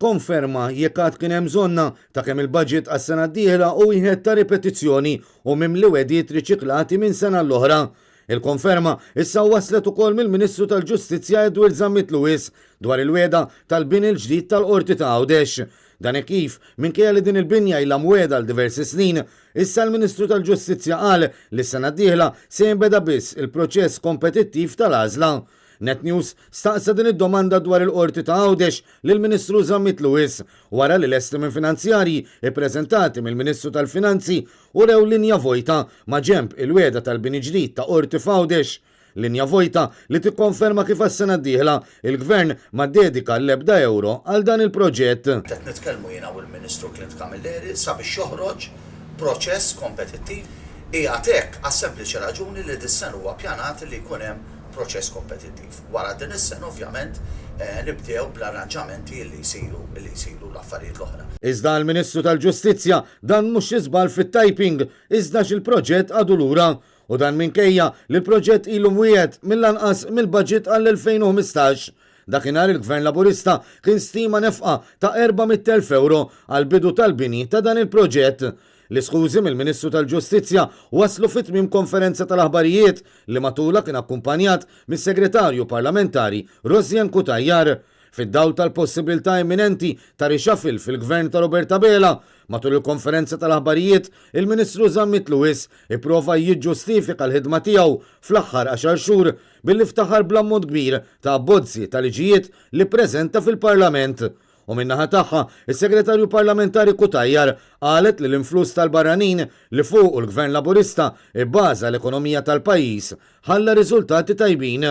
konferma jekk għad kien hemm bżonnha ta' kemm il-budget għas-sena d-dieħla hu wieħed ta' ripetizzjoni u mimli wegħdiet riċiklati minn sena għall-oħra. Il-konferma issa waslet ukoll mill-Ministru tal-Ġustizzja Edward Zammit Lewis dwar il-wegħda tal-bini l-ġdid tal-Qorti ta' Għawdex. Dan hekk kif, minkejja li din il-binja ilha mwiegħda għal diversi snin, issa l-Ministru tal-Ġustizzja qal li s-sena d-dieħla se jinbeda biss il-proċess kompetittiv tal-għażla. Net News staqsa din id-domanda dwar il-Qorti ta' Għawdex lill-Ministru Zammit Lewis wara li l-estimi finanzjarji ppreżentati mill-Ministru tal-Finanzi urew linja vojta maġenb il-wegħda tal-bini ġdid ta' Qorti f'Għawdex. Linja vojta li tikkonferma kif għas-sena d-dieħla il-Gvern ma ddedika l-ebda ewro għal dan il-proġett. Qed nitkellmu jiena u l-Ministru Clint Camilleri sabiex joħroġ proċess kompetittiv. Qiegħed hekk għas-sempliċi raġuni li dis-sena huwa ppjanat li jkun hemm proċess kompetittiv. Wara din is-sena ovvjament nibdew bl-arranġamenti li jsiru li jsiru l-affarijiet l-oħra. Iżda għall-Ministru tal-Ġustizzja dan mhux xi żball fit-typing iżda għax il-proġett għadu lura. U dan minkejja li l-proġett ilu mwiegħed mill-anqas mill-budget għall-2015. Dakinhar il-Gvern Laburista kien stima nefqa ta' 400,000 ewro għall-bidu tal-bini ta' dan il-proġett. L-iskużi mill-Ministru tal-Ġustizzja waslu fi tmiem konferenza tal-aħbarijiet li matulha kien akkumpanjat mis-Segretarju Parlamentari Rosianne Cutajar. Fid-dawl tal-possibbiltà imminenti ta' reshuffle fil-Gvern ta' Robert Abela, matul il-konferenza tal-aħbarijiet, il-Ministru Zammit Lewis ipprova jiġġustifika l-ħidma tiegħu fl-aħħar għaxar xhur billi ftaħar bl-ammont kbir ta' abbozzi ta' liġijiet li ppreżenta fil-Parlament. U min-naħa tagħha, is-Segretarju Parlamentari Cutajar qalet li l-influss tal-barranin li fuqu l-Gvern Laburista bbaża l-ekonomija tal-pajjiż ħalla riżultati tajbin.